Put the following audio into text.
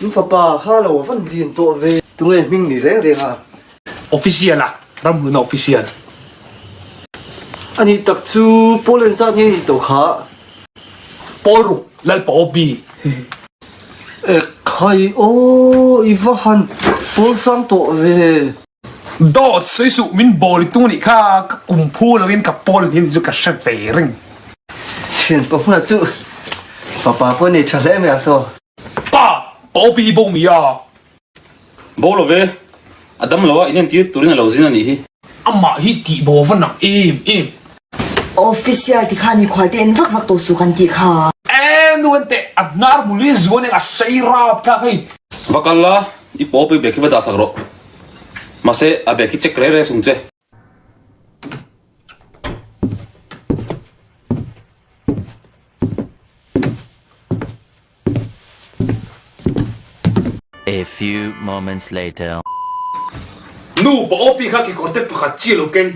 In fapa kha lo van lian tawh ve. Tunge hming ni reng reng a? Official a, Ramhluna official. A nih tak chu Paul en zat nge ni tawh kha? Paul ruk Lalpa OB. Ekhai aw i va han pawl sang tawh ve. Dawt sawi suh min bawl i tung anih kha ka kum phu lo in ka pawl hi chu ka hre ve reng. Thian pa hmuna chu papa pawh nei tha hle mai ang saw. Pa! Pa OB hi bo mi a. Bo lo ve, a dam lo a, in entir turin a lo zin a nih hi. Amah hi tih bo va nak em em. Official ti khan mikhual te en vak vak tawh suh kan tih kha. E nu en teh, a hnar hmu li zuan eng a sei rap thlak hei. Va kal la, i pawpui bag hi va dah sak rawh. Mahse, a bag hi check re re sung che. A few moments later. Nu, pa OP kha kekawr te pakhat chi a lo keng.